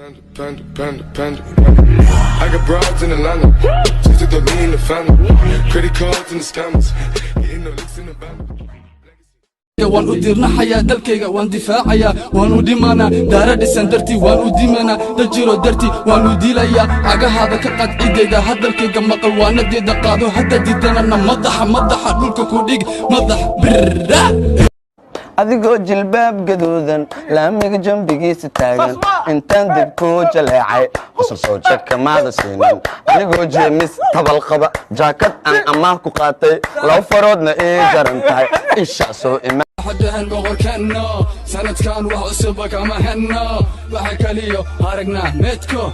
Panda, panda, panda, panda. I got broads in Atlanta. Just to me in the family. Credit cards and the scammers. Hitting the licks in the band. Waan u dirnaxayaa dalkayga, waan difaacayaa, waan u dhimanaa. Daara dhisan dartii waan u dimanaa, dal jiro dartii waan u dilayaa. Cagahaada ka qad ciddayda, hadalkayga maqal, waanadeeda qaado. Hadda didanana madaxa, madaxa dhulka ku dhig, madax birra. Adigoo jilbaab gaduudan laamiga jambigiisa taagan, intaan dib kuu jaleecay, qosol soo jekamaada siinin. Anigoo jeemis tabal qaba, jaakad aan amaah ku qaatay, laba faroodna ii jaran tahay, isha soo ima. Waxdahan boqorkeenno sanadkan wax cusuba kama henno. Waxa kaliyo aragnaa meedko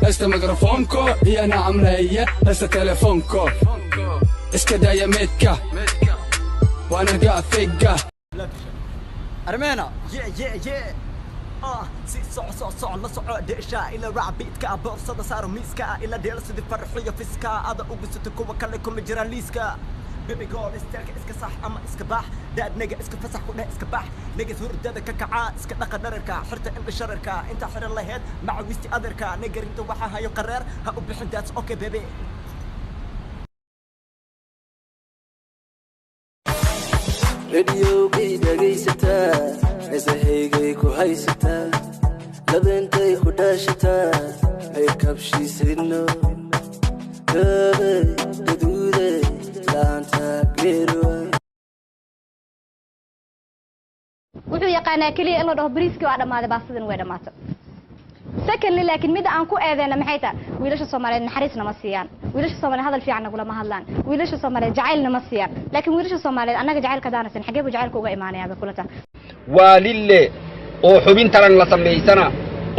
haysta mikrofoonko iyo nacamleeye haysta telefoonko. Iska daaya meedka, waana gaafayga. Armeena. Yeah. Si soco, soco, soco, la soco dheesha, ila raac beatka, boorsada saaro miiska, ila dheelo sidii farxiyo fiska, ada ugu sito, kuwa kale kuma jiraan liiska. Baby girl, isteelka iska sax ama iska bax, daad nega iska fasax ku dheh, iska bax negas, hurdada ka kaca, iska dhaqa dhararka, xirta indha shararka, inta xiran laheyd macawisti adeerka, negarinta waxaa hayo qareer ha u bixin. That's okay, baby. Rediyoogay dhegaysataa, heesahaygay ku haysataa, labeentay ku dhaashataa, ay kabshiisidno gaabay gaduuday laanta geerowa. Wuxuu yaqaanaa keliya in la dhaho bariiskii waa dhammaaday, baastadan way dhammaatay. Secondly, laakiin midda aan ku eedeyna maxay tahay? Wiilasha Soomaaliyeed naxariisna ma siiyaan, wiilasha Soomaaliyeed hadal fiican nagulama hadlaan, wiilasha Soomaaliyeed jacaylna ma siiyaan. Laakiin wiilasha Soomaaliyeed annaga jacaylka daanasin, xagee buu jacaylka uga imaanayaa bay kula tahay? Waalille oo xubin taran la samaysana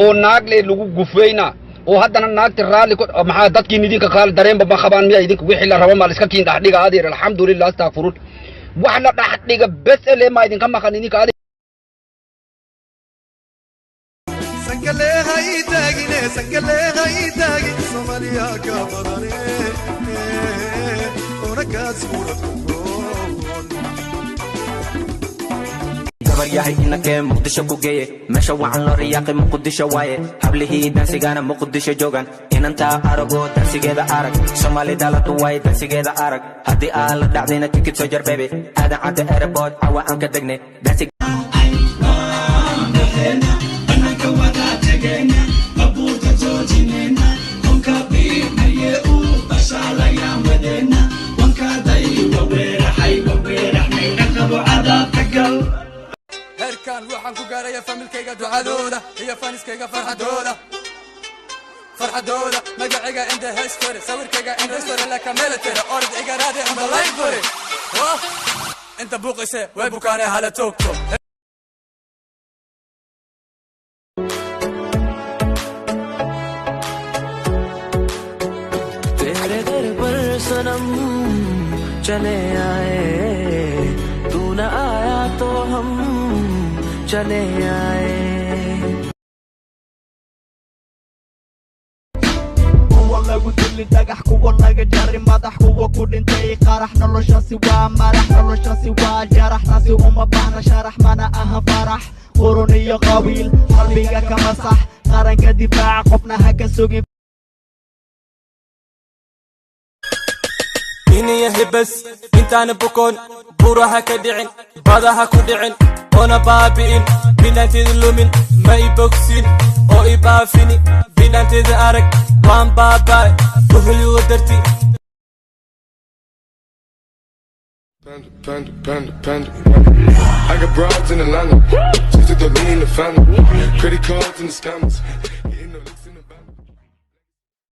oo naagle lagu gufeyna oo haddana naagti raalli ku maxaa dadkiin idinka qaal dareenba ma qabaan miya? Idinka wixii la rabo ma la iska kiin dhex dhiga, adeer? Alxamdulillah, astaqfirun, wax la dhex dhiga bes ele ma idinka maqan idinka, adeer. Sankaleeha ii taagine, sankaleeha ii taagin, Soomaaliya ka badane ona kaas suurad. Gabar yahay inakee Muqdisho ku geeye, meesha wacan loo riyaaqay Muqdisho waaye. Hablihii dansigana Muqdisho joogan, inantaa aragoo dansigeeda arag, Soomaali dhalatu waaye, dansigeeda arag. Haddii aa la dhacdayna tikid soo jar, baby, Aadan Cadde Airport cawa aan ka degne dansi. Bannaanka wada tegeena, baabuurka joojineyna, honka biirnaye uu bashaalayaan wadeena, wankaaday waweeraxay, waweeraxnay, dhaqabo cadaabka gal. Heerkan waxaan ku gaaraya familykayga ducadooda iyo fanskayga farxadooda, farxadooda. Magacayga in the history, sawirkayga in the history, like a military. Orod iga raadi on the library. Inta buuqayse way bukaane, hala toogto. तेरे दर पर सनम चले आए, तू न आया तो हम चले आए। Kuwa lagu dili dhagax, kuwa laga jari madax, kuwa ku dhintay qarax, noloshaasi waa marax, noloshaasi waa jarax, taasi uma baahna sharax, mana aha farax. Qurun iyo qabiil qalbiga kama sax, qaranka difaaca, qofna ha ka sugin. Inayahay bas intaana bukoon, buraha ka dhicin, badaha ku dhicin oona baabi'in, bidhaanteeda lumin, ma i bogsin oo i baafini, bidhaanteeda arag, waan baaba'ay buhligo darti. Panda, panda, panda, panda. I got broads in Atlanta. Just to lean the family. Credit cards and the scammers.